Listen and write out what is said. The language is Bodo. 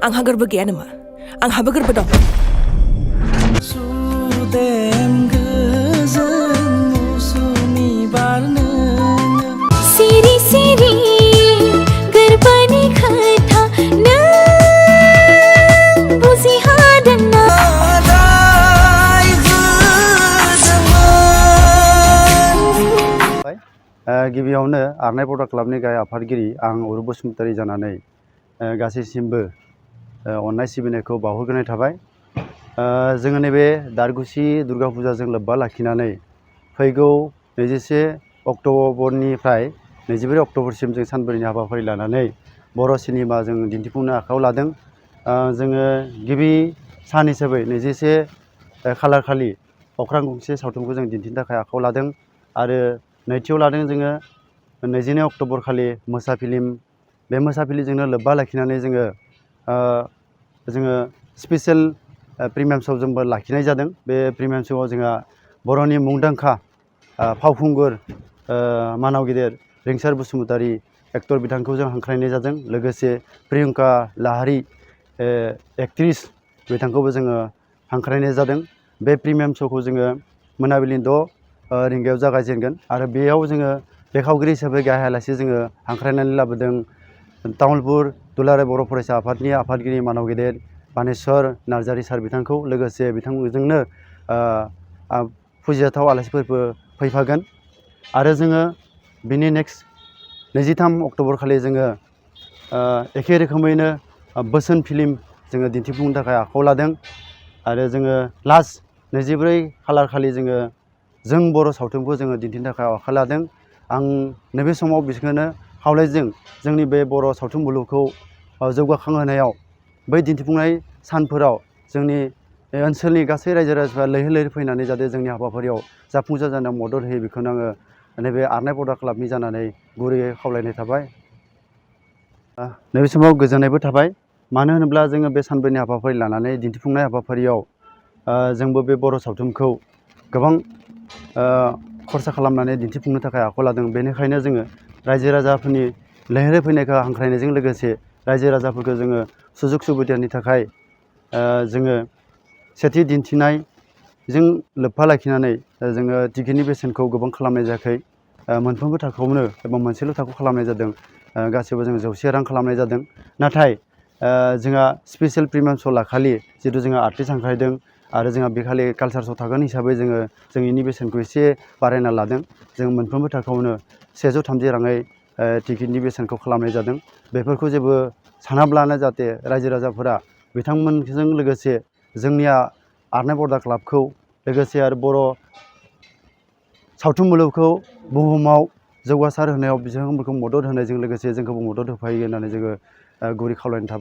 आंहा गोरबो गैया नामा? आंहाबो गोरबो दं। सिरि सिरि गोरबोनि खोथा नों बुजिहादोंना? गिबियावनो आरनाय बर' क्लाबनि गाहाय आफादगिरि आं अरुप बसुमतारी जानानै गासैसिमबो अननाय सिबिनायखौ बावहरग्रोनाय थाबाय। जोङो नैबे दारगुसि दुर्गा फुजाजों लोब्बा लाखिनानै फैगौ 21 अक्ट'बरनिफ्राय 24 अक्ट'बरसिम जों सानब्रैनि हाबाफारि लानानै बर' सिनेमा जों दिन्थिफुंनो आखायाव लादों। जोङो गिबि सान हिसाबै 21 खालार खालि अख्रां गंसे सावथुनखौ जों दिन्थिनो थाखाय आखायाव लादों आरो नैथियाव लादों जोङो 22 अक्ट'बर खालि मोसा फिल्म। बे मोसा फिल्मजोंनो लोब्बा लाखिनानै जोङो स्पेसियेल प्रिमियाम शो जोंबो लाखिनाय जादों। बे प्रिमियाम शोआव जोंहा बर'नि मुंदांखा फावखुंगुर मानाव गेदेर रिंसार बसुमतारी एक्टर बिथांखौ जों हांख्रायनाय जादों। लोगोसे प्रियंका लाहारी एक्ट्रिस बिथांखौबो जोङो हांख्रायनाय जादों। बे प्रिमियाम शोखौ जोङो मोनाबिलिनि 6 रिंगायाव जागायजेनगोन आरो बेयाव जोङो बेखावगिरि हिसाबै गाहाय आलासि जोङो हांख्रायनानै लाबोदों तामुलपुर दुलाराय बर' फरायसा आफादनि आफादगिरि मानाव गेदेर बानेस्वर नार्जारी सार बिथांखौ, लोगोसे बिथांजोंनो फुजिजाथाव आलासिफोरबो फैफागोन। आरो जोङो बिनि नेक्स्ट 23 अक्ट'बर खालि जोङो एखे रोखोमैनो बोसोन फिल्म जोङो दिन्थिफुंनो थाखाय आखायाव लादों आरो जोङो लास्ट 24 खालार खालि जों बर' सावथुनखौ जोङो दिन्थिनो थाखाय आखायाव लादों। आं नैबे समाव बिसोरखौनो खावलायदों जोंनि बे बर' सावथुन मुलुगखौ जौगाखांहोनायाव बै दिन्थिफुंनाय सानफोराव जोंनि ओनसोलनि गासै रायजो राजाफ्रा लैहोर लैहोर फैनानै जाहाथे जोंनि हाबाफारियाव जाफुंसार जानायाव मदद होयो, बेखौनो आङो नैबे आरनाय बर' क्लाबनि जानानै गुरैयै खावलायनाय थाबाय। नैबे समाव गोजोननायबो थाबाय, मानो होनोब्ला जोङो बे सानब्रैनि हाबाफारि लानानै दिन्थिफुंनाय हाबाफारियाव जोंबो बे बर' सावथुनखौ गोबां खरसा खालामनानै दिन्थिफुंनो थाखाय आखायाव लादों। बेनिखायनो जोङो रायजो राजाफोरनि लैहोर फैनायखौ हांख्रायनायजों लोगोसे रायजो राजाफोरखौ जोङो सुजुग सुबिदानि थाखाय जोङो सेथि दिन्थिनायजों लोब्बा लाखिनानै जोङो टिकेटनि बेसेनखौ गोबां खालामनाय जायाखै। मोनफ्रोमबो थाखोआवनो एबा मोनसेल' थाखोआव खालामनाय जादों। गासैबो जों 100 रां खालामनाय जादों। नाथाय जोंहा स्पेसियेल प्रिमियाम शो लाखालि जितु जोंहा आर्टिस्ट हांख्रायदों आरो जोंहा बे खालि कालचार शो थागोन हिसाबै जों इनि बेसेनखौ एसे बारायना लादों। जों मोनफ्रोमबो थाखोआवनो 130 राङै टिकेटनि बेसेनखौ खालामनाय जादों। बेफोरखौ जेबो सानाब्लानो जाहाथे रायजो राजाफोरा बिथांमोनजों लोगोसे जोंनिया आरनाय बर' क्लाबखौ लोगोसे आरो बर' सावथुन मुलुगखौ बुहुमाव जौगासार होनायाव बिथांमोनखौ मदद होनायजों लोगोसे जोंखौबो मदद होफायो होननानै जोङो गुरै खावलायनाय थाबाय।